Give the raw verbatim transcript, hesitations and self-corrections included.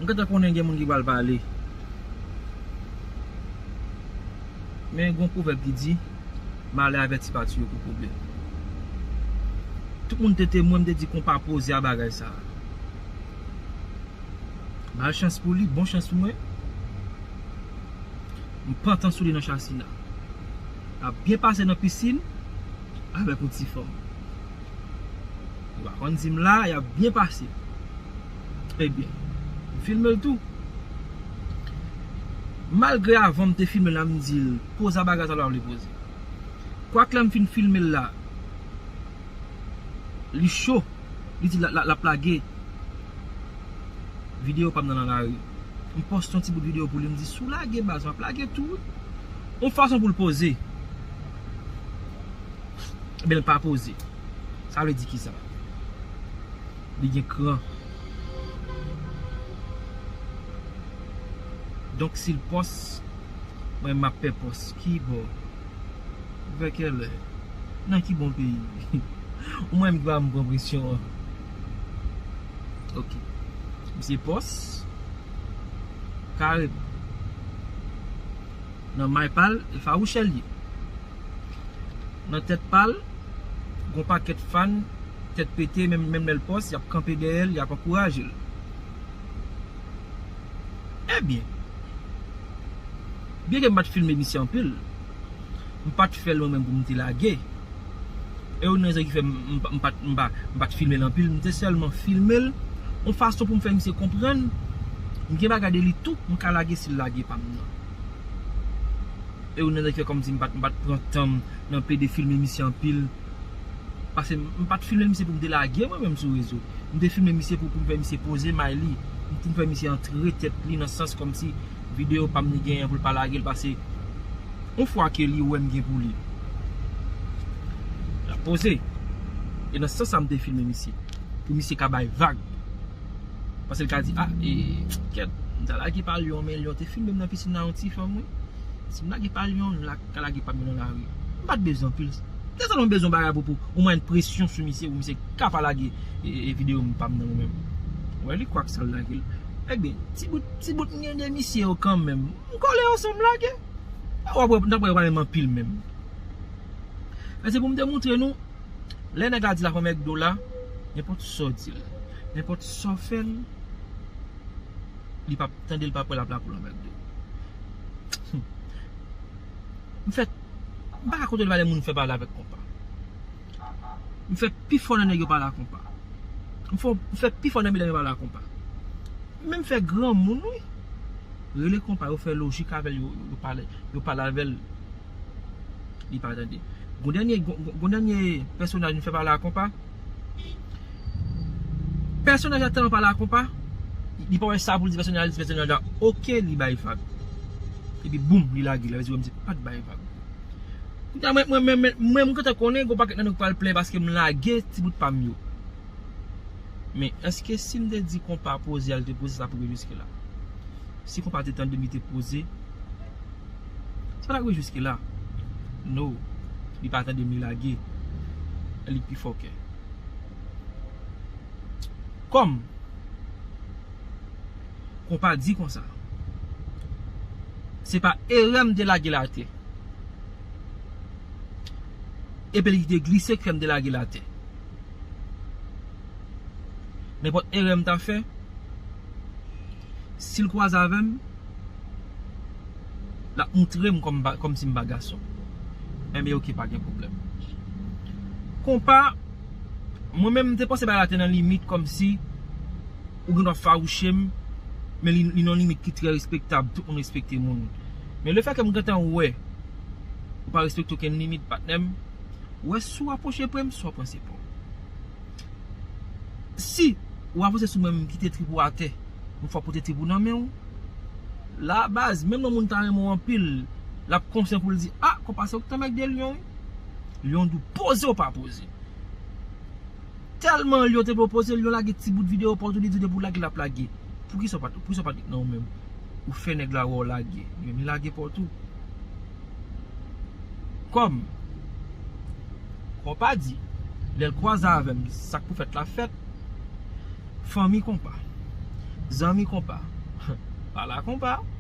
M gentan konnen gen moun ki pral pale. Men gen yon pwovèb ki di, malè avèti pa tiye pou pwoblèm. Tout moun te temwen, m te di konpa poze a bagay sa. Malchans pou li, bon chans pou mwen. M pantan sou li nan chasina. L ap byen pase nan pisin avèk yon ti fanm. Ou pa konn si m la, y ap byen pase. Ebyen, m filme l tou. Malgre avan m te filme l la, m di l, poze a bagay sa l pa vle poze. Kwak lè m fin filme l la, li cho, li di l ap lage videyo pa m nan nan lari. M poste yon ti bout videyo pou li, m di, si w lage baz, m ap lage tou, wi. Yon fason pou l poze. Ebyen, l pa poze. Sa vle di kisa? Li gen kran. Donk, si l pòs, mwen, m ap pè pòs. Ki bò? Vè kèlè? Nan ki bon peyi? Ou mwen, m pa m pran presyon an. Ok. Misye pòs. Kareman. Nan may pa l, e fawouchè l ye. Nan tèt pa l, gon pakèt fan, tèt pete, menm, menm lè l pòs, y ap kanpe dèyè l, y ap ankouraje l. Ebyen, byenke m pa t filme misye anpil, m pa t fè l mwen menm pou m te lage. E youn nan rezon ki fè m, m pa, m pa, m pa, m pa t filme l anpil, m te sèlman filme l yon fason pou m fè misye konprann m gen bagay de li tou, m ka lage si l lage pa m nan. E youn nan rezon ki fè kòmsi m pa t, m pa t pran tan m nan pede filme misye anpil. Paske m pa t filme misye pou m te lage mwen menm sou rezo. M te filme misye pou, pou m fè misye poze may li, pou m fè misye antre tèt li nan sans kòmsi videyo pa m li genyen pou l pa lage l, paske yon fwa ke li wè m gen pou li, l ap poze. E nan sans sa m te filme misye, pou misye ka bay vag. Paske l ka di, a, e, kèt, m ta lage pa Lyon, men Lyon te filme m nan pisin nan yon ti fanm, wi. Si m lage pa Lyon, m la, ka lage pa m nan lari. M pa t bezwen anpil. Te sèlman bezwen bagay pou, pou, ou mwen presyon sou misye, pou misye ka pa lage, e, e, videyo m pa m nan mwen menm. Wè, li kwak sa l lage l. Ebyen, ti bout, ti bout m gen de misye yo kanmenm. M kole yo san m lage. W ap wè, n ap wè yo pa menm anpil menm. Men se pou m te montre nou, lè nèg la di l ap fè McDo la, nenpòt sa w di l, nenpòt sa w fè l, li p ap tande, l p ap wè l ap lakoul an McDo. M fè, m pa ka kontwole valè moun fè pale avèk konpa. M fè pifò nan nèg yo pale a konpa. M fè, m fè pifò nan medam yo pale a konpa. Menm fè granmoun, wi. Rele konpa, yo fè lojik avè l, yo, yo pale, yo pale avè l. Li pa tande. Gon dènye, gon, gon, gon dènye pèsonaj nou fè pale a konpa. Pèsonaj la tèlman pale a konpa, li pa wè sa pou l di pèsonaj la, li di pèsonaj la, oke, li bay vag. Epi boum, li lage, la vle di wè misye pa t bay vag. Kounye a, mwen, mwen, mwen, mwen, mwen, mwen gentan konnen gon pakèt nan nou k pral plenyen paske m lage ti bout pa m yo. Men, èske si m te di konpa poze a, l te poze, sa pou rive jiske la? Si konpa te tande m, li te poze, sa pa t ap rive jiske la. No. Li pa tande m, li lage. Li pi fò kè. Kòm konpa di konsa, se pa erè m te lage l atè. Epi li te glise k fè m te lage l atè. Nenpòt erè m ta fè, si l kwaze avè m, l ap moutre m kòm m pa, kòmsi m pa gason. Enben, oke, pa gen pwoblèm. Konpa, mwen menm, m te panse bagay la te nan limit, kòmsi ou gen dwa fawouche m, men li, li nan yon limit ki trè respektab, tout moun respekte moun. Men lefètke m gentan wè ou pa respekte okenn limit, patnè m, ou wè si w apwoche pre m, si w ap pran se pa w. Si ou avanse sou mwen, m kite trip ou atè, m fè w pote trip ou nan men w. La baz, menm lè moun ta renmen w anpil, l ap konsyan pou l di, a, konpa se ou ki te mèg de Lyon, wi. Lyon di w poze ou pa poze. Tèlman Lyon te pwopoze, Lyon lage ti bout videyo pa w tou, li di w depi w lage, l ap lage. Poukisa w pa t, poukisa w pa t nan ou menm? Ou fè nèg la wè w lage. Lyon, li lage pa w tou. Kòm konpa di, lè l kwaze avè m, sa k pou fèt la fèt. Fanmi konpa, zanmi konpa, Ala konpa.